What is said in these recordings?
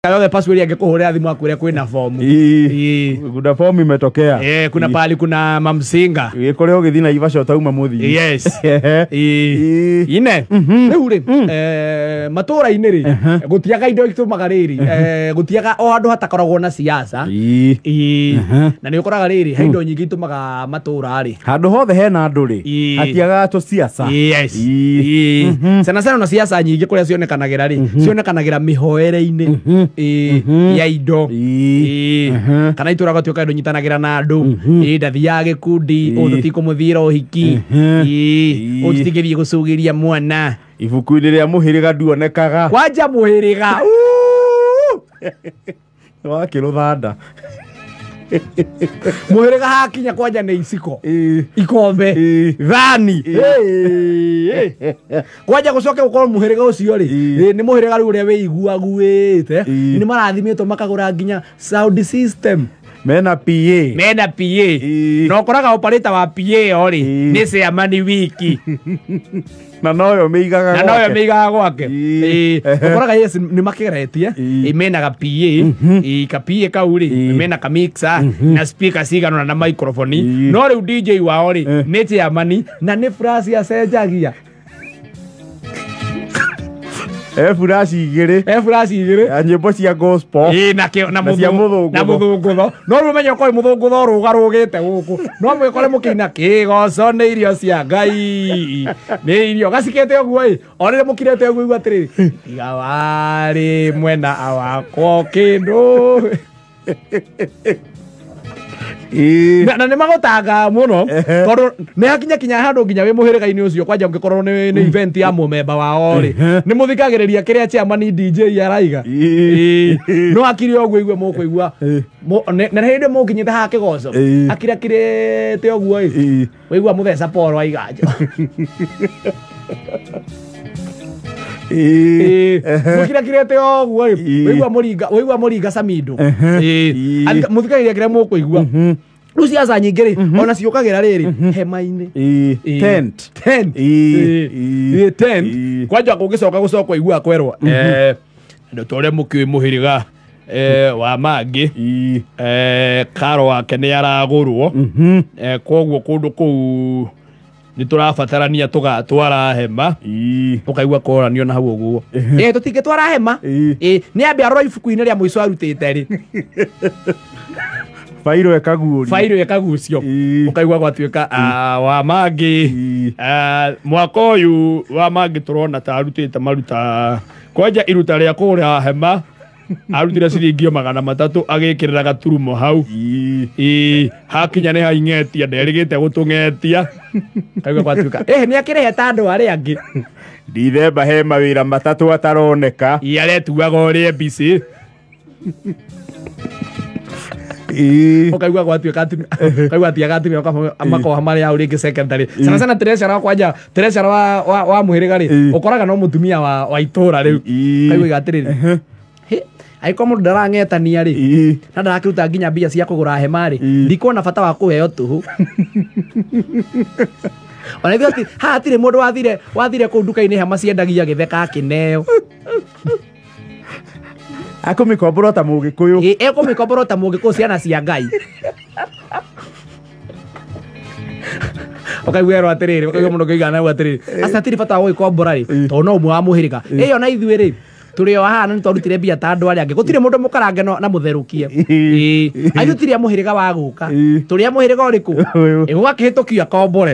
Yothe password angĩkũhũrĩra thimũ akwĩre kwĩna fomu. Kuna fomu imetokea. Kuna pahali kuna mamsinga. Kũrĩa ũgĩthiĩ Naivasha ũtauma mũthii. Yes. Ine. Rĩu rĩ, matũũra-inĩ rĩ, gũtiaga indo itũmaga rĩrĩ, gũtiaga o handũ hatakoragwo na siasa. Na nĩ ũkoraga rĩrĩ, he indo nyingĩ itũmaga matũũra rĩ. Handũ hothe hena andũ rĩ, hatiagaga tũsiasa. Yes. Sana sana na siasa nyingĩ kũrĩa cionekanagĩra rĩ, cionekanagĩra mĩhoere-inĩ ya indo. Kana itũra gwatuĩka andũ nyitanagĩra na andũ, ndathiaga gĩkundi, ũũ tũtikũmũthiĩra ũhiki, ũũ tũtingĩthiĩ gũcũgĩria mwana. Ibuku-inĩ rĩa mũhĩrĩga nduonekaga. Kwanja mũhĩrĩga. Wakĩrũthanda. Mũhĩrĩga hakinya kwanja nĩ iciko, ikombe, thani. Kwanja gũcoke gũkorwo mũhĩrĩga ũcio rĩ, nĩ mũhĩrĩga rĩu ũrĩa wĩiguaguĩte, nĩ marathimĩtwo makagũra nginya sound system. Mena PA. Mena PA. Na ũkoraga operator wa PA o rĩ, nĩ chairman wiki. Na noyo mĩigaga gwake. Na noyo mĩigaga gwake. Ũkoraga yes nĩ makeretie, mena ga PA, ka PA kau rĩ, mena ka mixer na speaker cigana na microphone. No rĩu DJ wao rĩ, nĩ chairman na nĩ flash acenjagia. Flash igĩrĩ. Flash igĩrĩ. Ya nyĩmbo cia gospel. Na kĩo, na mũthũngũtho. No rĩu ũmenye ũkorwo mũthũngũtho rũgarũgĩte gũkũ. No mwĩkore mũkĩina kĩgoco nĩ irio cia Ngai. Nĩ irio gacikĩte ũguo ĩ. O rĩrĩa mũkirĩte ũguo igua atĩrĩrĩ, tiga warĩ mwena wakwa kĩndũ. Na nĩ magũtanga mũno tondũ nĩ hakinya kinya handũ nginya wĩ mũhĩrĩga-inĩ ũcio kwanja ũngĩkorwo nĩ event ya mũmemba wao rĩ, nĩ mũthikagĩrĩria kĩrĩa chairman DJ araiga. No akire ũguo igue mũkũigua na hĩndĩ mũkinyĩte haha kĩgoco akirakirĩte ũguo ĩ, waigua mũtheca Paul aiganjo. Mũkirakirĩte ũguo ĩ, waigua mũringa Samido. Mũthikagĩrĩria kĩrĩa mũkũigua. Rĩu siasa nyingĩ rĩ, ona ciũkagĩra rĩrĩ hema-inĩ. Tent. Tent. Tent. Kwanja kũngĩcoka gũcoka igua kwerwo, andũ ta ũrĩa mũkĩũĩ mũhĩrĩga wa mangĩ, karo wake nĩ aragũrwo, koguo kũndũ kũu nĩ tũrabatarania tũgatwara hema. Ũkaigua kũranio na hau ũguo. Tũtingĩtwara hema. Nĩ ambe arora ibuku-inĩ rĩa mũico arutĩte rĩ. Fairo ĩkaguũrio. Fairo ĩkagucio. Ũkaigua gwatuĩka wa mangĩ, mwaka ũyũ wa mangĩ tũrona ta arutĩte maruta kwanja iruta rĩa kũgũra hema arutire ciringi 300 agĩkĩrĩra gaturumo hau. Hakinya nĩ haing'etia nderĩgĩte gũtũng'etia. Kaigua gwatuĩka nĩ akĩrehe ta andũ arĩa angĩ. Ndithemba he mawĩra matatũ ataroneka. Aretuaga ũrĩa MBC. Ũkaigua gwatuĩka atumia, ũkaigua atiaga atumia makoha marĩa hau rĩngĩ secondary. Sana sana treasurer kwanja, treasurer wa mũhĩrĩga rĩ, ũkoraga no mũtumia wa itũũra rĩu. Ũkaigua atĩrĩrĩ, angĩkorwo mũndũ ndarang'etania rĩ, na ndarakĩruta nginya mbia cia kũgũra hema rĩ, ndikuona bata wa kũheo tũhũ. Ona ithuĩ haha hatirĩ mũndũ wathire kũu nduka-inĩ hema ciendagia gĩtheka akĩneo. Akũmĩkombora ta mũgĩkũyũ. Ekũmĩkombora ta mũgĩkũyũ ciana cia Ngai. Ũkaigua atĩrĩrĩ, ũkaigua mũndũ akĩigana nau atĩrĩrĩ, aca hatirĩ bata wa gũgĩkombora rĩ, tondũ no ũmwe wa mũhĩrĩga. Ĩyo na ithuĩ rĩ, tũrĩ o haha na nĩtwarutire mbia ta andũ arĩa angĩ. Gũtirĩ mũndũ mũkarange na mũtherũkie. Aithuĩ tũtirĩ a mũhĩrĩga wa gũka. Tũrĩ a mũhĩrĩga ũrĩkũ? Gũgakĩhĩtũkio akombore.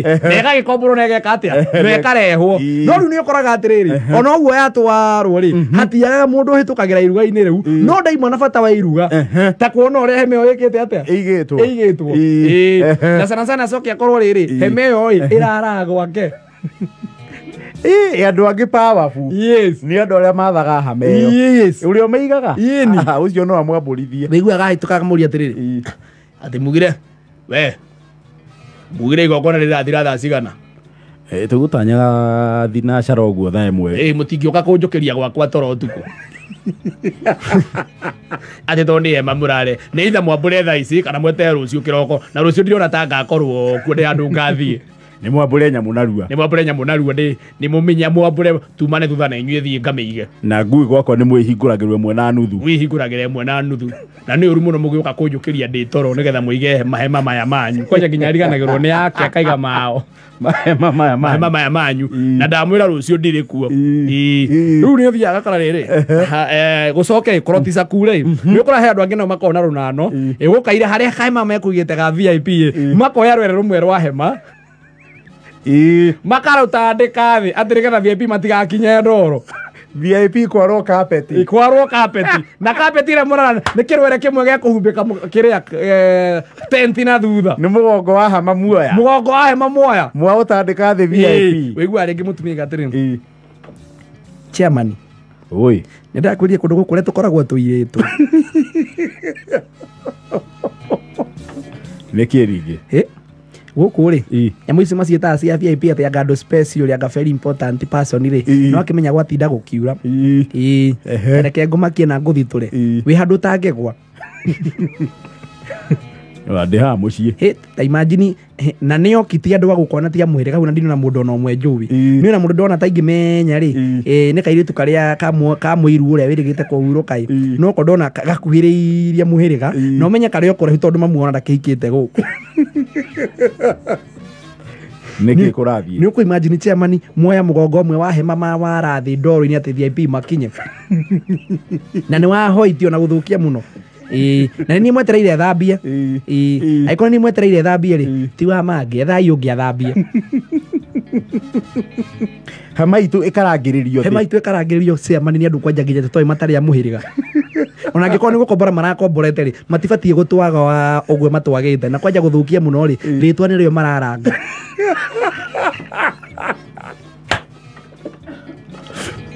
Na ĩgagĩkomborwo na ĩgeka atĩa? Na ĩkarehwo. No rĩu nĩ ũkoraga atĩrĩrĩ, ona ũguo yatwarwo rĩ, hatiagaga mũndũ ũhĩtũkagĩra iruga-inĩ rĩu, no ndaimona bata wa iruga. Ta kuona ũrĩa hema ĩyo ĩkĩte atĩa? Ĩigĩtwo. Ĩigĩtwo. Na sana sana coke akorwo rĩrĩ, hema ĩyo ĩ, ĩraraga gwake. Andũ angĩ powerful. Yes. Nĩ andũ arĩa mathaga hama ĩyo. Yes. Ũrĩa ũmĩigaga? Ĩni. Ũcio no amwambũrithie. Wĩiguaga ahĩtũka akamũria atĩrĩrĩ, atĩ mugire, we, mugire igongona rĩrathira thaa cigana? Tũgũtanyaga thinacara ũguo thaa 1. Mũtingĩũka kũnjũkĩria gwakwa toro ũtukũ. Atĩ tondũ nĩ hema mũrare. Nĩ either mwambũre thaa ici kana mweterere rũciũ kĩroko. Na rũciũ ndirona ta ngakorwo kuo ndĩ handũ ngathiĩ. Nĩ mwambũre nyamũ narua. Nĩ mwambũre nyamũ narua nĩ mũmenya mwambũre tumane thutha na inyuĩ thiĩ ngamĩige. Na ngui gwakwa nĩ mwĩhingũragĩrwo ĩmwe na nuthu. Mwĩhingũragĩre ĩmwe na nuthu. Na nĩ ũru mũno mũgĩũka kũnjũkĩria ndĩ toro nĩgetha mũige mahema maya manyu. Kwanja nginya ariganagĩrwo nĩ yake akaiga mao. Mahema maya manyu. Mahema maya manyu. Na ndamwĩra rũciũ ndirĩ kuo. Rĩu nĩ ũthiaga gakora rĩrĩ. Gũcoke ĩkorwo ti caku rĩ. Nĩ ũkora he andũ angĩ nao makoragwo na rũnano. Ĩgũkaire harĩa kahema mekũigĩte ga VIP makoya rwere rũmwe rwa hema. Makarũtandĩka thĩ atĩ nĩgetha VIP matigakinye ndoro. VIP kwarwo carpet. Kwarwo carpet. Na carpet ĩrĩa mũrara nĩ kĩrwere kĩmwe gĩa kũhumbĩka kĩrĩa tenti na thutha. Nĩ mũgongo wa hema muoya. Mũgongo wa hema muoya. Mwaũtandĩka thĩ VIP. Wĩiguaga rĩngĩ mũtumia atĩrĩ. Chairman. Oi. Nĩ ndakwĩrire kũndũ gũkũ ũrĩa tũkoragwo tũirĩtwo. Nĩ kĩ rĩngĩ? Gũkũ rĩ nyamũ ici maciĩtaga cia VIP atĩ anga andũ special anga very important person rĩ no akĩmenya gwatinda gũkiura. Reke ngũmakie na ngũthitũre. Wĩ handũ ũtangĩgwa. Ndĩ haha mũciĩ. Ta imagine na nĩo kiti andũ a gũkona ti a mũhĩrĩga hau na ndinona mũndũ ona ũmwe njũĩ. Niĩ ona mũndũ ndona ta ingĩmenya rĩ nĩ kairĩtu karĩa ka mũiru ũrĩa wĩrĩgĩte kũhurũka ĩ. No ko ndona gakuhĩrĩirie mũhĩrĩga na ũmenye karĩ o kũraihu tondũ mamuona ndakĩhikĩte gũkũ. Nĩkĩ kũrathiĩ? Nĩ ũkũ imagine chairman muoya mũgongo ũmwe wa hema ma warathĩ ndoro-inĩ atĩ VIP makinye. Na nĩ wahoitio na gũthũkia mũno. Na nĩ mwetereire thambie. Angĩkorwo nĩ mwetereire thambie rĩ ti wa mangĩ ethai ũngĩ athambie. Hema itũ ĩkarangĩrĩrio. Hema itũ ĩkarangĩrĩrio chairman nĩ andũ kwanja nginya tũtoĩ matarĩ a mũhĩrĩga. Ona angĩkorwo nĩ gũkombora marakomborete rĩ matibatiĩ gũtwaga ũguo matwagĩte na kwanja gũthũkia mũno rĩ rĩtwa nĩrĩo mararanga.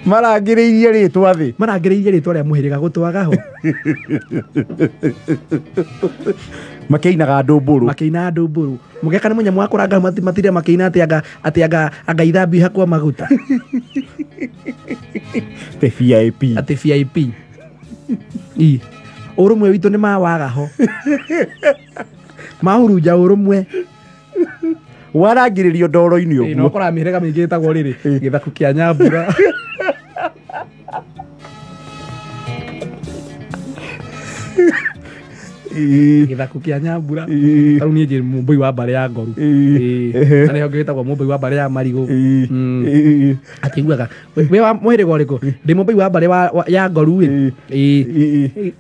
Marangĩrĩirie rĩtwa thĩ. Marangĩrĩirie rĩtwa rĩa mũhĩrĩga gũtwaga ho. Makĩinaga ndũmbũrũ. Makĩinaga ndũmbũrũ. Mũgeka nĩ mũnyamũ wa kũranga matire makĩina atĩ anga ithambio ihakwo maguta. Atĩ VIP. Atĩ VIP. Ũrũmwe witũ nĩ mawaga ho. Mahurunja ũrũmwe. Warangĩrĩrio ndoro-inĩ ũguo. No ũkoraga mĩhĩrĩga mĩingĩ ĩtagwo rĩrĩ gĩthaku kĩa Nyambura. Gĩthaku kĩa Nyambura. Ta rĩu niĩ njĩ mũmbũi wa mbarĩ ya Ngoru. Na nĩho ngĩtagwo mũmbũi wa mbarĩ ya Marigũ. Akĩiguaga wĩ wa mũhĩrĩga ũrĩkũ? Ndĩ mũmbũi wa mbarĩ ya Ngoru ĩ.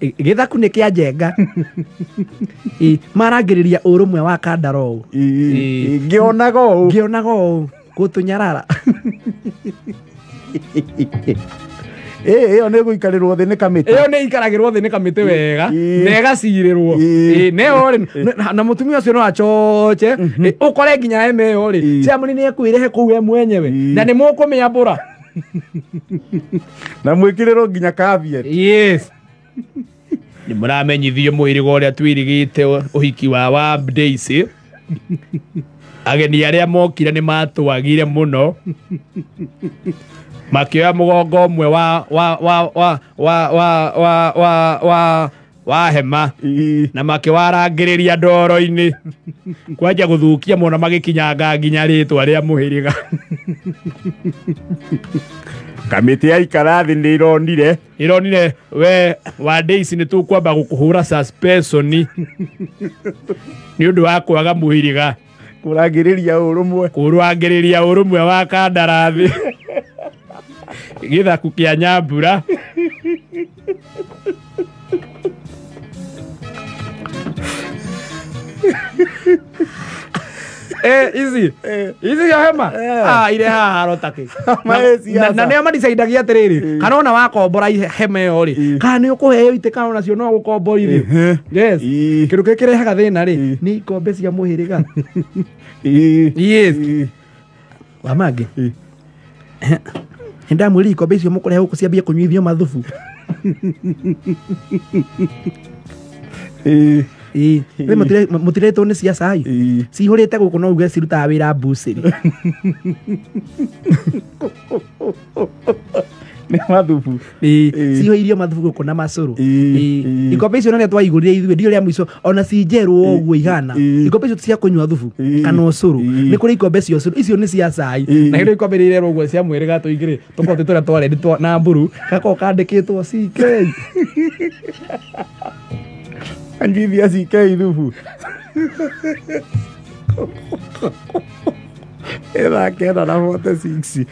Gĩthaku nĩ kĩa Njenga. Marangĩrĩria ũrũmwe wa Kandara ũũ. Ngĩonaga ũũ. Ngĩonaga ũũ gũtũnyarara. Ĩyo nĩ gũikarĩrwo thĩ nĩ kamĩtĩ. Ĩyo nĩ ikaragĩrwo thĩ nĩ kamĩtĩ wega na ĩgacirĩrwo. Nĩyo rĩ na mũtumia ũcio no acoche ũkore nginya hema ĩyo rĩ chairman nĩ ekwĩrehe kũu we mwenyewe na nĩ mũkũmĩambũra. Na mwĩkĩrĩrwo nginya caveat. Yes. Nĩ mũramenyithio mũhĩrĩga ũrĩa twĩrĩgĩte ũhiki wa Daisy. Ageni arĩa mokire nĩ matwagire mũno. Makĩoya mũgongo ũmwe wa hema na makĩwarangĩrĩria ndoro-inĩ kwanja gũthũkia mũno magĩkinyanga nginya rĩtwa rĩa mũhĩrĩga. Kamĩtĩ yaikara thĩ nĩ ĩronire. Ĩronire we wa Daisy nĩ tũkwamba gũkũhũra suspension nĩ ũndũ wa kwaga mũhĩrĩga. Kũrangĩrĩria ũrũmwe. Kũrangĩrĩria ũrũmwe wa kandarathi. Gĩthaku kĩa Nyambura. Ici ici cia hema ire haha haro takĩ na nĩo madecidagia atĩrĩrĩ kana ona wakombora hema ĩyo rĩ kana nĩ ũkũheo itĩ kana onacio no gũkomborithio. Yes. Kĩndũ kĩrĩa kĩrehaga thĩna rĩ nĩ ikombe cia mũhĩrĩga. Yes. Wa mangĩ ndamwĩrire ikombe icio mũkũrehe gũkũ ciambie kũnyuithio mathubu. Mũtiretwo nĩ cia cai cihũrĩte gũkũ no uge cirutaga wĩra mbucĩrĩ. Nĩ mathubu. Ciihũirio mathubu gũkũ na macũrũ. Ĩĩ, ĩĩ. Ikombe icio nĩ twaigũrire ithuĩ ndio rĩa mũico ona ci njerũ ũguo ihana. Ĩĩ. Ikombe icio ti cia kũnyua thubu Ĩĩ. kana ũcũrũ. Ĩĩ. Nĩ kũrĩ ikombe cia ũcũrũ, icio nĩ cia cai. Ĩĩ. Na hĩndĩ ikombe iria irerwo ũguo cia mwĩrĩga tũingĩ rĩ, tũkorwo twĩ tũrĩa twarenditwo na mburu, gakorwo kandĩkĩtwo CK. Anjithia CK thubu. 9:46.